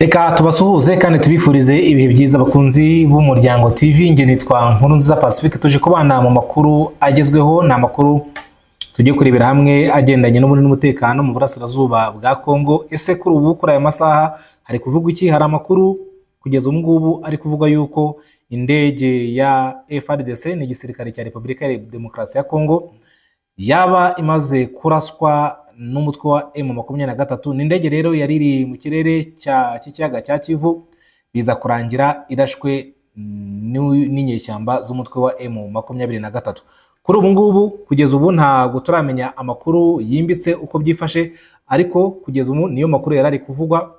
Reka tubasuhuze kandi tubifurize ibihe byiza, bakunzi b'Umuryango TV. Nge nitwa Nkurunziza Pacifique, tuje kubana mu makuru agezweho. Ni amakuru tujye kurebera hamwe agendanye n'ubundi n'umutekano mu burasirazuba bwa Kongo. Ese kuri ubu, kuri aya masaha, hari kuvugwa iki? Hari amakuru kugeza ubu ngubu ari kuvuga yuko indege ya FARDC, ni igisirikare cya Repubulika ya Demokarasi ya Kongo, yaba imaze kuraswa n'umutwe wa M23. Ni indege rero yari iri mu kirere cy'ikiyaga cya Kivu, biza kurangira irashwe n'inyeshyamba z'umutwe wa M23. Kuri ubu ngubu, kugeza ubu, ntabwo turamenya amakuru yimbitse uko byifashe, ariko kugeza ubu niyo makuru yari ari kuvugwa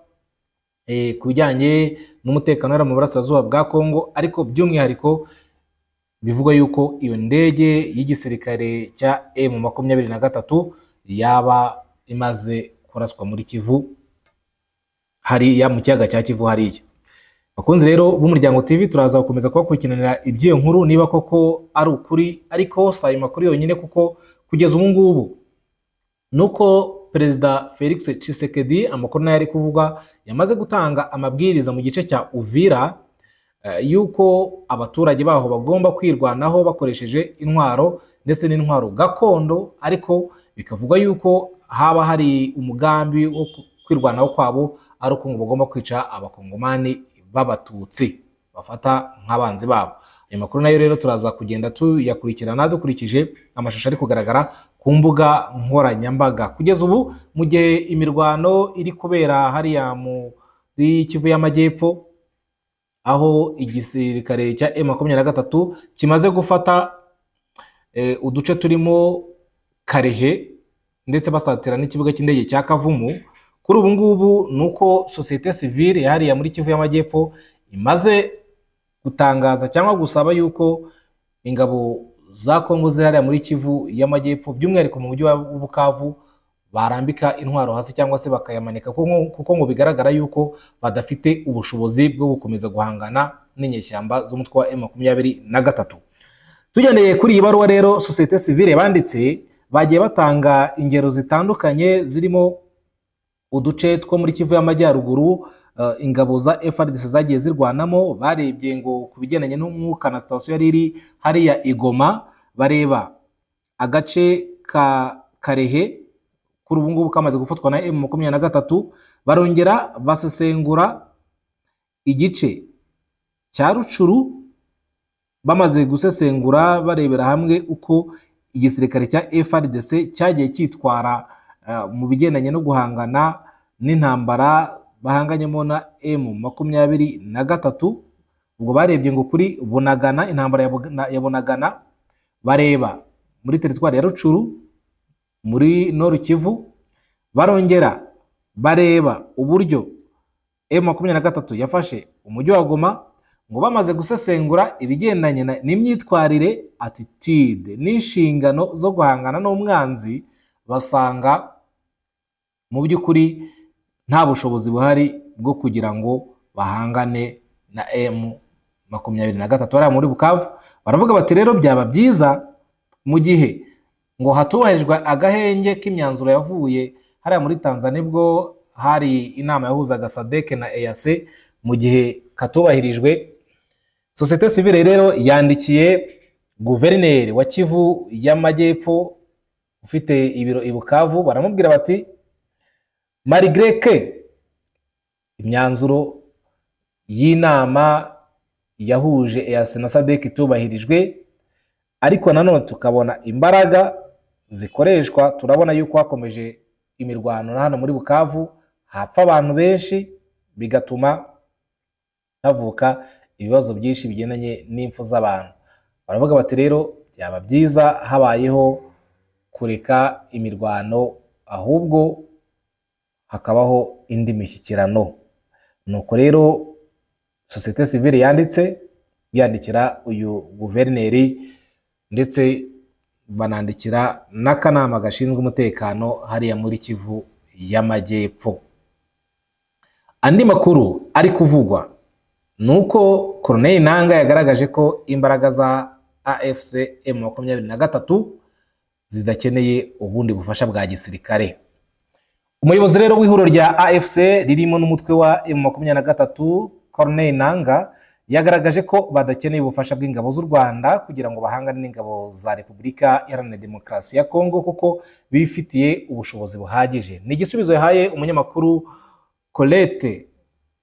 ku bijyanye n'umutekano wari mu burasirazuba bwa Kongo, ariko by'umwihariko bivugwa yuko iyo ndege y'igisirikare cya M23 yaba imaze kuraswa muri Kivu hariya, mu kiyaga cya Kivu hariya. Bakunzi rero b'Umuryango TV, turaza gukomeza kubakurikiranira iby'iyo nkuru niba koko ari ukuri, ariko si ayo makuru yonyine, kuko kugeza ubu ngubu nuko Perezida Felix Tshisekedi, amakuru nayo ari kuvugwa, yamaze gutanga amabwiriza mu gice cya Uvira yuko abaturage baho bagomba kwirwanaho bakoresheje intwaro, ndetse n'intwaro gakondo, ariko bikavugwa yuko haba hari umugambi wo kwirwanaho kwabo ari uko ngo bagomba kwica Abakongomani b'Abatutsi bafata nk'abanzi babo. Ayo makuru nayo rero turaza kugenda tuyakurikirana dukurikije amashusho ari kugaragara ku mbuga nkoranyambaga. Kugeza ubu, mu gihe imirwano iri kubera hariya muri Kivu y'Amajyepfo, aho igisirikare cya M23 kimaze gufata uduce turimo Karehe, ndetse basatira n'ikibuga cy'indege cya Kavumu, kuri ubu ngubu ni uko sosiyete sivile hariya muri Kivu y'Amajyepfo imaze gutangaza cyangwa gusaba yuko ingabo za Kongo ziri hariya muri Kivu y'Amajyepfo, by'umwihariko mu mujyi wa Bukavu, barambika intwaro hasi cyangwa se bakayamanika, kuko ngo bigaragara yuko badafite ubushobozi bwo gukomeza guhangana n'inyeshyamba z'umutwe wa M23. Tugendeye kuri iyi baruwa rero sosiyete sivile banditse, bagiye batanga ingero zitandukanye zirimo uduce two muri Kivu y'Amajyaruguru ingabo za FARDC zagiye zirwanamo. Barebye ngo ku bigendanye n'umwuka na sitasiyo yari iri hariya i Goma, bareba agace ka Karehe kuri ubu ngubu kamaze gufatwa na M23, barongera basesengura igice cya Rucuru. Bamaze gusesengura, barebera hamwe uko igisirikare cya FARDC cyagiye cyitwara mu bigendanye no guhangana n'intambara bahanganyemo na M23. Ubwo barebye ngo kuri Bunagana, intambara ya Bunagana, bareba muri teritwari ya Rucuru muri Nord Kivu, barongera bareba uburyo M23 yafashe umujyi wa Goma. Ngo bamaze gusesengura ibigendanye n'imyitwarire, attitude n'inshingano zo guhangana n'umwanzi, basanga mu by'ukuri nta bushobozi buhari bwo kugira ngo bahangane na M23 hariya muri Bukavu. Baravuga bati rero byaba byiza mu gihe ngo hatubahirijwe agahenge k'imyanzuro yavuye hariya muri Tanzania, bwo hari inama yahuzaga SADC na EAC, mu gihe katubahirijwe. Sosiyete sivile rero yandikiye guverineri wa Kivu y'Amajyepfo ufite ibiro i Bukavu, baramubwira bati: "Malgré que imyanzuro y'inama yahuje EAC na SADC itubahirijwe, ariko nanone tukabona imbaraga zikoreshwa, turabona yuko hakomeje imirwano na hano muri Bukavu, hapfa abantu benshi, bigatuma havuka ibibazo byinshi bigendanye n'impfu z'abantu." Baravuga bati rero byaba byiza habayeho kureka imirwano, ahubwo hakabaho indi mishyikirano. Nuko rero sosiyete sivile yanditse yandikira uyu guverineri, ndetse banandikira n'akanama gashinzwe umutekano hariya muri Kivu y'Amajyepfo. Andi makuru ari kuvugwa ni uko Corneille Nangaa yagaragaje ko imbaraga za AFC M23 zidakeneye ubundi bufasha bwa gisirikare. Umuyobozi rero w'ihuriro rya AFC ririmo n'umutwe wa M23, Corneille Nangaa, yagaragaje ko badakeneye ubufasha bw'ingabo z'u Rwanda kugira ngo bahangane n'ingabo za Repubulika Iharanira Demokarasi ya Kongo kuko bifitiye ubushobozi buhagije. Ni igisubizo yahaye umunyamakuru Colette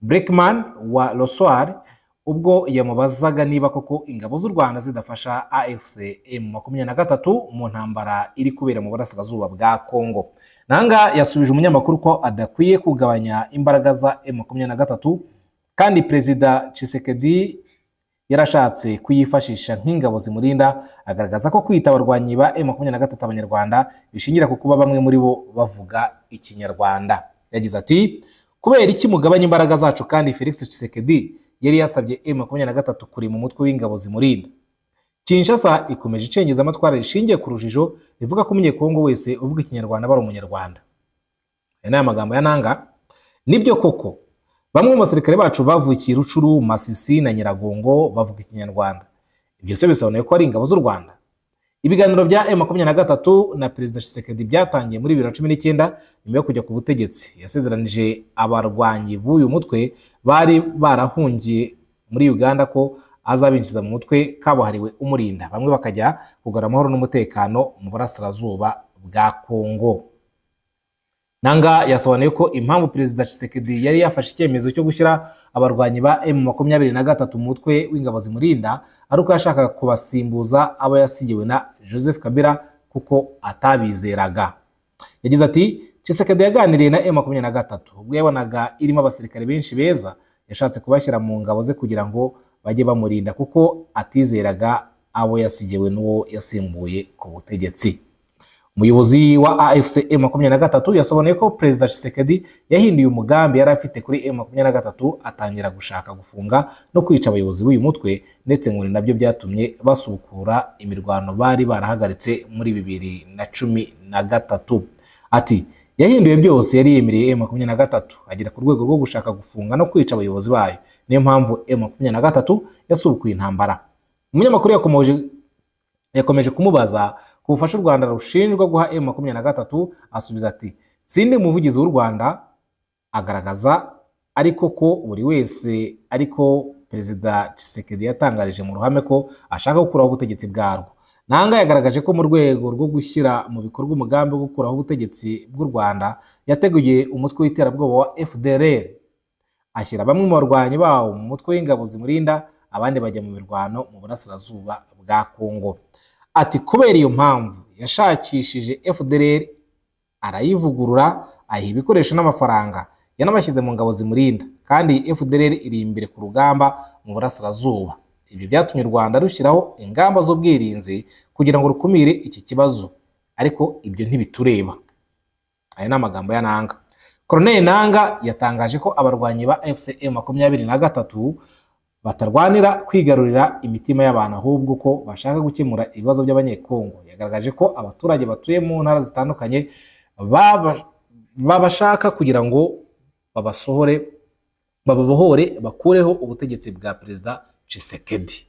Braeckman wa Le Soir ubwo yamubazaga niba koko ingabo z'u Rwanda zidafasha AFC M23 mu ntambara iri kubera mu burasirazuba bwa Kongo. Nangaa yasubije umunyamakuru ko adakwiye kugabanya imbaraga za M23 kandi Perezida Tshisekedi yarashatse kuyifashisha nk'ingabo zimurinda, agaragaza ko kwita abarwanyi ba M23 abanyarwanda bishingira ku kuba bamwe muri bo bavuga Ikinyarwanda. Yagize ati: "Kubera iki mugabanya imbaraga zacu kandi Felix Tshisekedi yari yasabye M23 kurima umutwe w'ingabo zimurinda?" Kinshasa ikomeje icengeza amatwara rishingiye ku rujijo rivuga ko umunyekongo wese uvuga Ikinyarwanda bari umunyarwanda. Aya ni amagambo ya Nangaa. Nibyo koko bamwe mu basirikare bacu bavukiye Rucuru, Masisi na Nyiragongo bavuga Ikinyarwanda. Ibyo se bisobanuye ko ari ingabo z'u Rwanda? Ibiganiro bya M23 na Perezida Tshisekedi byatangiye muri 2019 nyuma yo kujya ku butegetsi. Yasezeranije abarwanyi b'uyu mutwe bari barahungiye muri Uganda ko azabinjiza mu mutwe kabuhariwe umurinda, bamwe bakajya kugarura amahoro n'umutekano mu burasirazuba bwa Kongo. Nangaa yasobanuye ko impamvu Perezida Tshisekedi yari yafashe icyemezo cyo gushyira abarwanyi ba M23 mu mutwe w'ingabo zimurinda ari uko yashakaga kubasimbuza abo yasigiwe na Joseph Kabila kuko atabizeraga. Yagize ati: "Tshisekedi yaganiriye na M23 ubwo yabonaga irimo abasirikare benshi beza, yashatse kubashyira mu ngabo ze kugira ngo bajye bamurinda kuko atizeraga abo yasigiwe n'uwo yasimbuye ku butegetsi." Umuyobozi wa AFC M23 yasobanuye ko Perezida Tshisekedi yahinduye umugambi yari afite kuri M23 atangira gushaka gufunga no kwica abayobozi b'uyu mutwe, ndetse ngo ni nabyo byatumye basukura imirwano bari barahagaritse muri 2013. Ati: "Yahinduye byose yari yemereye M23 agera ku rwego rwo gushaka gufunga no kwica abayobozi bayo, niyo mpamvu M23 yasubukuye intambara." Umunyamakuru yakomeje kumubaza ku bufasha u Rwanda rushinjwa guha M23, asubiza ati: "Sindi umuvugizi w'u Rwanda," agaragaza ariko ko buri wese ariko Perezida Tshisekedi yatangarije mu ruhame ko ashaka gukuraho ubutegetsi bwarwo. Nangaa yagaragaje ko mu rwego rwo gushyira mu bikorwa umugambi wo gukuraho ubutegetsi bw'u Rwanda yateguye umutwe w'iterabwoba wa FDLR, ashyira bamwe mu barwanyi bawo mu mutwe w'ingabo zimurinda, abandi bajya mu mirwano mu burasirazuba bwa Kongo. Ati: "Kubera iyo mpamvu yashakishije FDLR arayivugurura, ayiha ibikoresho n'amafaranga, yanabashyize mu ngabo zimurinda, kandi FDLR iri imbere ku rugamba mu burasirazuba. Ibyo byatumye u Rwanda rushyiraho ingamba z'ubwirinzi kugira ngo rukumire iki kibazo, ariko ibyo ntibitureba." Aya ni amagambo ya Nangaa. Colonel Nangaa yatangaje ko abarwanyi ba AFC M23 batarwanira kwigarurira imitima y'abantu, ahubwo ko bashaka gukemura ibibazo by'abanyekongo. Yagaragaje ko abaturage batuye mu ntara zitandukanye babashaka kugira ngo babasohore, bababohore, bakureho ubutegetsi bwa Perezida Tshisekedi.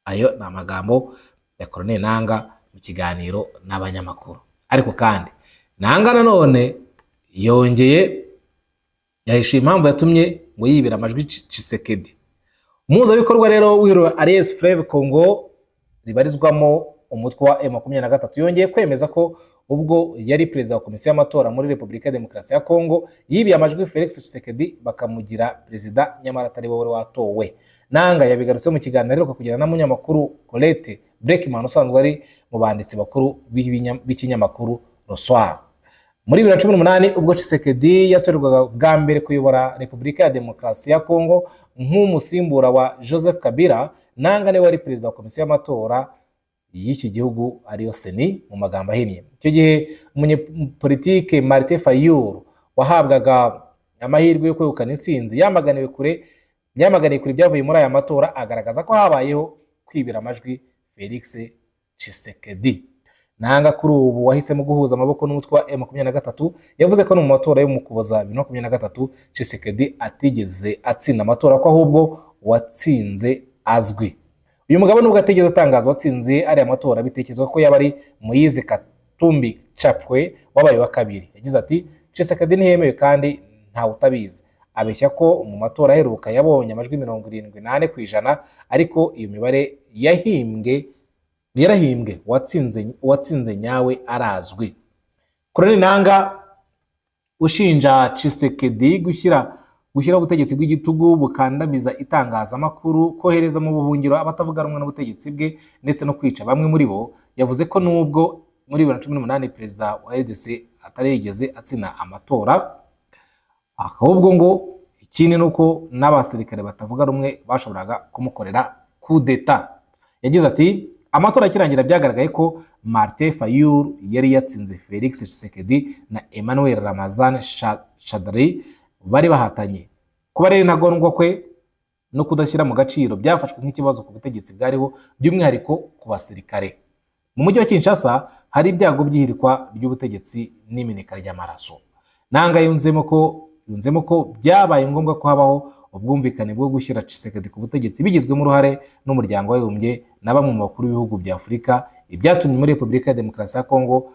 Ayo ni amagambo ya Colonel Nangaa mu kiganiro n'abanyamakuru. Ariko kandi Nangaa nanone yongeye yahishuye impamvu yatumye ngo yibira amajwi Tshisekedi. Umuhuzabikorwa rero w'ihuriro Alliance Fleuve Congo ribarizwamo umutwe wa M23 yongeye kwemeza ko ubwo yari perezida wa komisiyo y'amatora muri Repubulika ya Demokarasi ya Kongo yibiye amajwi Felix Tshisekedi bakamugira perezida, nyamara atari we watowe. Nangaa yabigarutse mu kiganiro aheruka kugirana n'umunyamakuru Colette Braeckman usanzwe ari mu banditsi bakuru b'ikinyamakuru Le Soir. Muri 2018 ubwo Tshisekedi yatorerwaga bwa mbere kuyobora Repubulika ya Demokarasi ya Kongo nk'umusimbura wa Joseph Kabila, Nangaa niwe wari perezida wa komisiyo y'amatora y'iki gihugu ariyo CENI mu magambo ahinnye. Icyo gihe umunyepolitike Martin Fayulu wahabwaga amahirwe yo kwegukana intsinzi yamaganiye kure ibyavuye muri aya matora, agaragaza ko habayeho kwibira amajwi Felix Tshisekedi. Nangaa kuri ubu wahisemo guhuza amaboko n'umutwe wa M23 yavuze ko no mu matora yo mu Ukuboza 2023 Tshisekedi atigeze atsinda amatora, ko ahubwo watsinze azwi. Uyu mugabo nubwo atigeze atangaza watsinze ariya matora, bitekerezwa ko yaba ari Moise Katumbi Chapwe wabaye wa kabiri. Yagize ati Tshisekedi ntiyemewe kandi ntawe utabizi, abeshya ko mu matora aheruka yabonye amajwi 74%, ariko iyo mibare yarahimbwe, uwatsinze nyawe arazwi. Colonel Nanga ushinja Tshisekedi gushyiraho ubutegetsi bw'igitugu bukandamiza itangazamakuru, kohereza mu buhungiro abatavuga rumwe n'ubutegetsi bwe ndetse no kwica bamwe muri bo, yavuze ko nubwo muri 2018 perezida wa RDC atarigeze atsina amatora, ahubwo ngo ikindi nuko n'abasirikare batavuga rumwe bashoboraga kumukorera coup d'etat. Yagize ati amatora akirangira byagaragaye ko Martin Fayulu yari yatsinze Felix Tshisekedi na Emmanuel Ramazan Shadary bari bahatanye. Kuba rero intagondwa kwe no kudashyira mu gaciro byafashwe nk'ikibazo ku butegetsi bwariho, by'umwihariko ku basirikare. Mu mujyi wa Kinshasa hari ibyago by'ihirikwa ry'ubutegetsi n'imeneka ry'amaraso. Nanga yunzemo ko byabaye ngombwa ko habaho ubwumvikane bwo gushyira Tshisekedi ku butegetsi bigizwemo uruhare n'umuryango w'abibumbye na bamwe mu bakuru b'ibihugu bya Afurika, ibyatumye muri Repubulika ya Demokarasi ya Kongo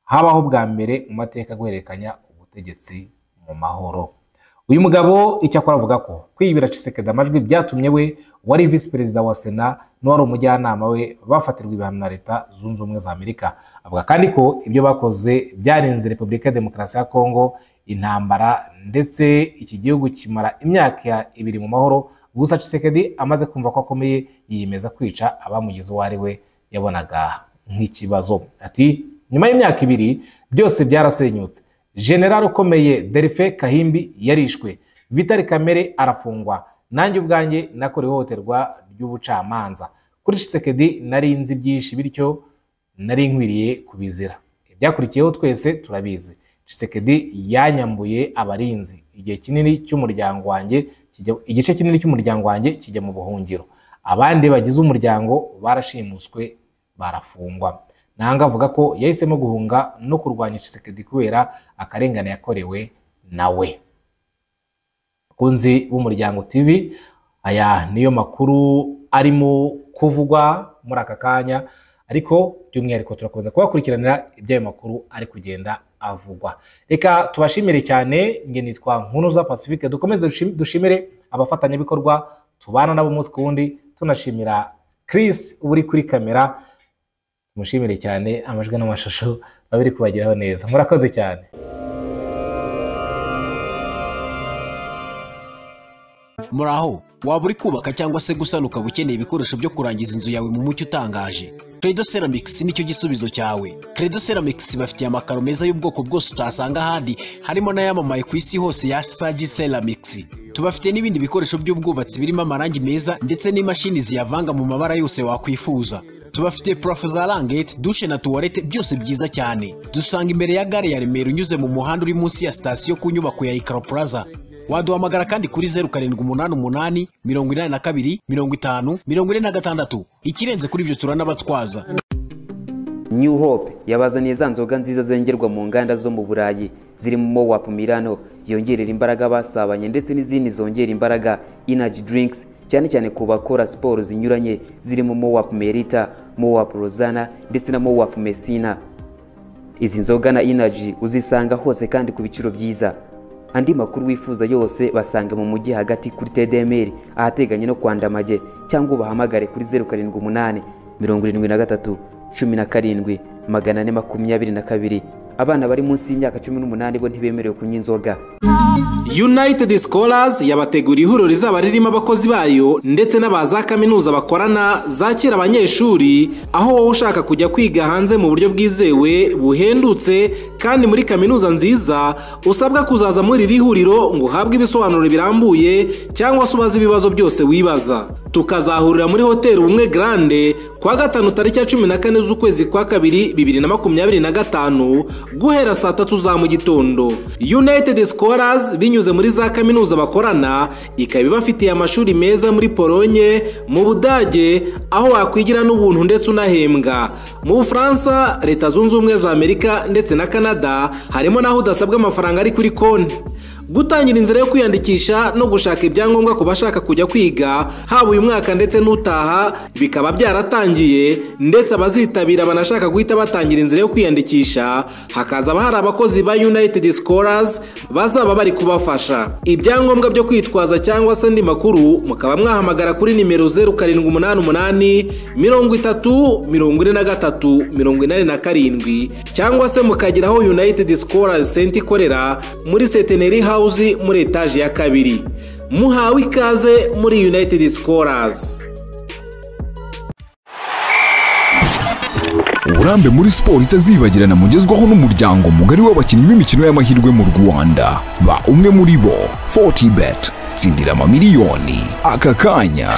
habaho bwa mbere mu mateka guhererekanya ubutegetsi mu mahoro. Uyu mugabo icyakora avuga ko kwibira Tshisekedi amajwi byatumye we wari vice perezida wa Sena n'uwari umujyanama we bafatirwa ibihano na Leta Zunze Ubumwe za Amerika. Avuga kandi ko ibyo bakoze byarenze Repubulika ya Demokarasi ya Kongo intambara, ndetse iki gihugu kimara imyaka 2 mu mahoro. Gusa Tshisekedi amaze kumva ko akomeye yiyemeza kwica abamugize uwo ari we yabonaga nk'ikibazo. Ati nyuma y'imyaka 2 byose byarasenyutse. General ukomeye Delphin Kahimbi yarishwe, Vital Kamerhe arafungwa, nanjye ubwanjye nakorewe ihohoterwa ry'ubucamanza. Kuri Tshisekedi nari nzi byinshi, bityo nari nkwiriye kubizira. Ibyakurikiyeho twese turabizi. Tshisekedi yanyambuye abarinzi, igihe kinini cy'umuryango wanjye igice kinini cy'umuryango wanjye kijya mu buhungiro, abandi bagize umuryango barashimuswe barafungwa. Nanga avuga ko yahisemo guhunga no kurwanya Tshisekedi kubera akarengane yakorewe nawe. Bakunzi b'Umuryango TV, aya niyo makuru arimo kuvugwa muri aka kanya, ariko by'umwihariko turakomeza kubakurikiranira ibyayo makuru ari kugenda avugwa. Reka tubashimire cyane, nge nitwa Nkunuza Pacifique. Dukomeze dushimire abafatanyabikorwa tubana nabo umunsi ku wundi, tunashimira Chris uri kuri kamera, mushimire cyane, amajwi n'amashusho babiri kubageraho neza. Murakoze cyane. Muraho, waba uri kubaka cyangwa se gusana ukaba ukeneye ibikoresho byo kurangiza inzu yawe mu mucyo utangaje. Credo Ceramics nicyo gisubizo cyawe. Credo Ceramics bafitiye amakaro meza y'ubwoko bwose utasanga ahandi, harimo n'ayamamaye ku isi hose ya Sagi Ceramics. Tubafite n'ibindi bikoresho by'ubwubatsi birimo amarangi meza ndetse n'imashini ziyavanga mu mabara yose wakwifuza. Tubafite plafo za langete, dushe na tuwarete byose byiza cyane. Dusanga imbere ya gare ya Remera unyuze mu muhanda uri munsi ya sitasiyo ku nyubako ya Ikaro Plaza. Waduhamagara kandi kuri 0788 82 50 46. Ikirenze kuri ibyo turanabatwaza. New Hope yabazaniye za nzoga nziza zengerwa mu nganda zo mu Burayi zirimo Mowap Milano yongerera imbaraga basabanye ndetse n'izindi zongera imbaraga energy drinks, cyane cyane ku bakora siporo zinyuranye zirimo Mowap Merita, Mowap Rosanna ndetse na Mowap Messina. Izi nzoga na energy uzisanga hose kandi ku biciro byiza. Andi makuru wifuza yose basanga mu mujyi hagati kuri TDMR ahateganye no kwandamage, cyangwa ubahamagare kuri 078 73 17 422. Abana bari munsi y'imyaka 18 bo ntibemerewe kunywa inzoga. United Scholars yabateguriye ihuriro rizaba ririmo abakozi bayo ndetse n'abaza kaminuza bakorana zakira abanyeshuri, aho wowe ushaka kujya kwiga hanze mu buryo bwizewe buhendutse kandi muri kaminuza nziza, usabwa kuzaza muri iri huriro ngo uhabwe ibisobanuro birambuye cyangwa se ubaze ibibazo byose wibaza. Tukazahurira muri Hotel Ubumwe Grande kwa gatanu tariki ya 14 z'ukwezi kwa kabiri 2025 guhera saa 3 za mu gitondo. United Scholars binyuze muri za kaminuza bakorana ikaba ibafitiye amashuri meza muri Polonye, mu Budage aho wakwigira n'ubuntu ndetse unahembwa, mu Bufaransa, Leta Zunze Ubumwe za Amerika ndetse na Canada, harimo naho udasabwa amafaranga ari kuri konti. Gutangira inzira yo kwiyandikisha no gushaka ibyangombwa ku bashaka kujya kwiga haba uyu mwaka ndetse n'utaha bikaba byaratangiye, ndetse abazitabira banashaka guhita batangira inzira yo kwiyandikisha, hakaza hari abakozi ba United Scholars bazaba bari kubafasha. Ibyangombwa byo kwitwaza cyangwa se andi makuru mukaba mwahamagara kuri nimero 0788 30 43 87 cyangwa se mukageraho United Scholars Center ikorera muri Centenary House muri etaje ya 2. Muhawe ikaze muri United Scholars. Uburambe muri siporo itazibagirana mugezwaho n'umuryango mugari w'abakinnyi b'imikino y'amahirwe mu Rwanda. Ba umwe muri bo. 40bet, tsindira amamiliyoni aka kanya.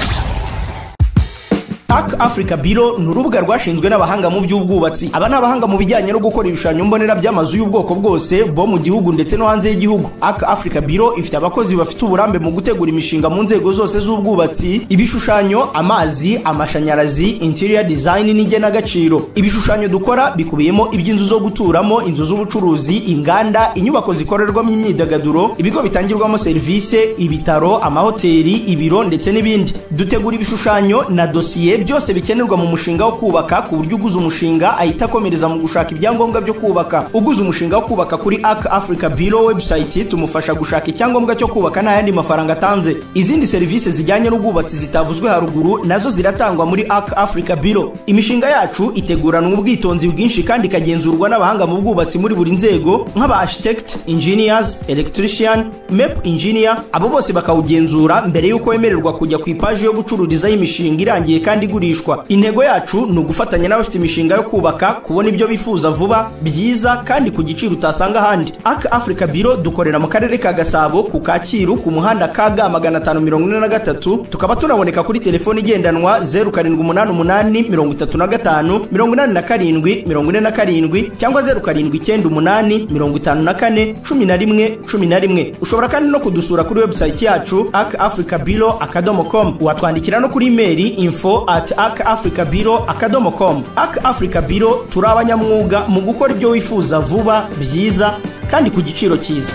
Arc Africa Bureau ni urubuga rwashinzwe n'abahanga mu by'ubwubatsi. Aba ni abahanga mu bijyanye no gukora ibishushanyo mbonera by'amazu y'ubwoko bwose bo mu gihugu ndetse no hanze y'igihugu. Arc Africa Bureau ifite abakozi bafite uburambe mu gutegura imishinga mu nzego zose z'ubwubatsi, ibishushanyo, amazi, amashanyarazi, interior design n'igenagaciro. Ibishushanyo dukora bikubiyemo iby'inzu zo guturamo, inzu z'ubucuruzi, inganda, inyubako zikorerwamo imyidagaduro, ibigo bitangirwamo serivisi, ibitaro, amahoteli, ibiro ndetse n'ibindi. Dutegura ibishushanyo na dosiye byose bikenerwa mu mushinga wo kubaka, ku buryo uguze umushinga ahita akomereza mu gushaka ibyangombwa byo kubaka. Uguze umushinga wo kubaka kuri Arc Africa Bureau website tumufasha gushaka icyangombwa cyo kubaka nta yandi mafaranga atanze. Izindi serivisi zijyanye n'ubwubatsi zitavuzwe haruguru nazo ziratangwa muri Arc Africa Bureau. Imishinga yacu iteguranwa ubwitonzi bwinshi kandi ikagenzurwa n'abahanga mu bwubatsi muri buri nzego nk'aba architect, engineers, electrician, map engineer, abo bose bakawugenzura mbere y'uko wemererwa kujya ku ipaji yo gucururizaho imishinga irangiye kandi igurishwa. Intego yacu ni ugufatanya n'abafite imishinga yo kubaka kubona ibyo bifuza vuba, byiza kandi ku giciro utasanga ahandi. Arc Africa Bureau dukorera mu karere ka Gasabo ku Kacyiru ku muhanda KG 543, tukaba tunaboneka kuri telefoni igendanwa 0788 35 87 47 cyangwa 0798 54 11 11. Ushobora kandi no kudusura kuri website yacu arcafricabureau.com. Watwandikira no kuri email info@arcafricabureau.com. Arc Africa Bureau turi abanyamwuga mu gukora ibyo wifuza vuba, byiza kandi ku giciro cyiza.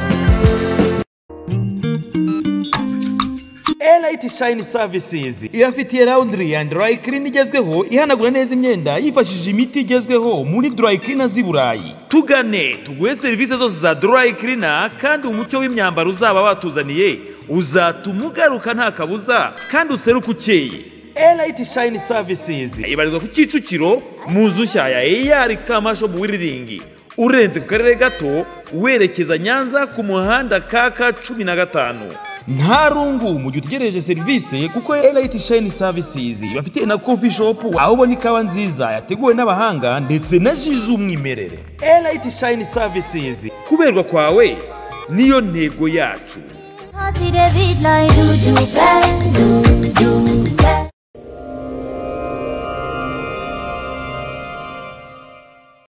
Elite Shine Services ibafitiye laundry and dry clean igezweho, ihanagura neza imyenda yifashishije imiti igezweho muri dry cleaner z'i Burayi. Tugane tuguhe serivisi zose za dry cleaner, kandi umucyo w'imyambaro uzaba watuzaniye uzatuma ugaruka nta kabuza kandi useruka ukeye. Elite Shine Services ibarizwa ku Kicukiro mu nzu nshya ya AR Kamasho Building, urenze ku karere gato werekeza Nyanza ku muhanda KK 15. Nta rungu mu gihe utegereje serivisi, kuko Elite Shine Services bafite na coffee shop aho ubona ikawa nziza yateguwe n'abahanga ndetse na ji z'umwimerere. Elite Shine Services, kuberwa kwawe niyo ntego yacu.